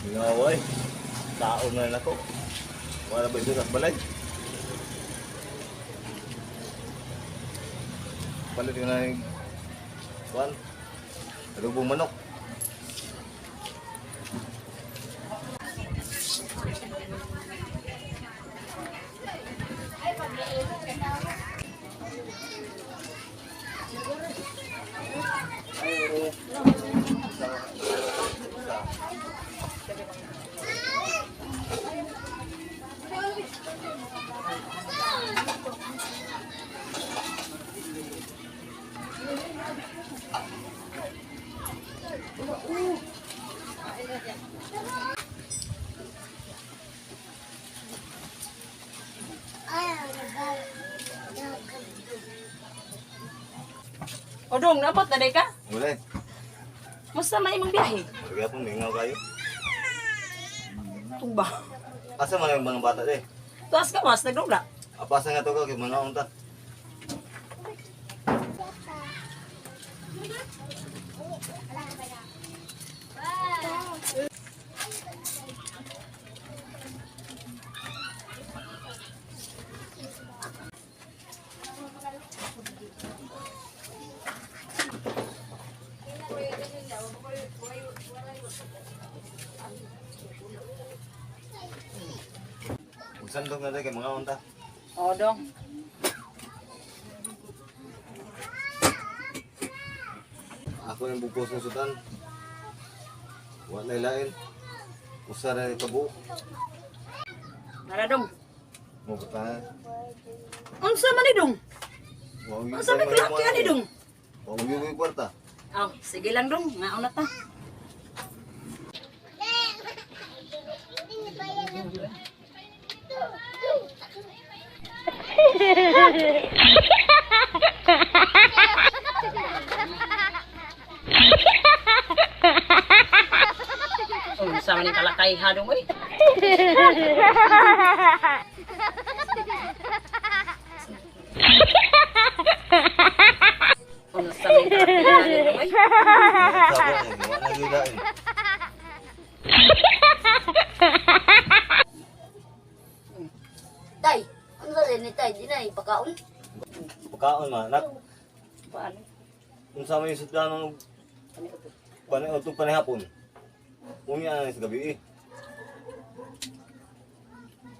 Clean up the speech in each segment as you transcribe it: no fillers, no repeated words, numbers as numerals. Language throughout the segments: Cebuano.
Ngaway. Taon na nako. Wala ba ito balay? Palit ko na yung kwan. Adobong manok. O dong, naabot na day ka? Wala eh. Musta man imong biyahe? Kaya po, mingaw kayo. Tumba. Asa man yung mga bata eh? Tuas ka mas nagdula. Apasa nga to ka, kay manaon ta. Magsandok na tayo kay mga unta. O dong. Ako yung bugkos ng sutan. Wala na ilain. Usa na yung kabuok. Nara dong. Mo ba Unsa man ni dong? Unsa may klaki ani dong? Wa yung kwarta. Aw, sige lang dong, ngaon na ta. Unsa man ni kalakay ha dong oy? Unsa man ni kalakay ha dong oy? Wa na yung ilain. Tay, ano sa ni tay? Di na ipakaon. Pagkaon man, anak. Paano? Unsa may sutan ng Ano ito? panay utong panihapon. Unya na sa gabi eh.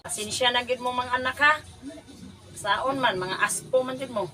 Pasensya na gid mo mga anak ha. Saon man, mga aspo man gid mo.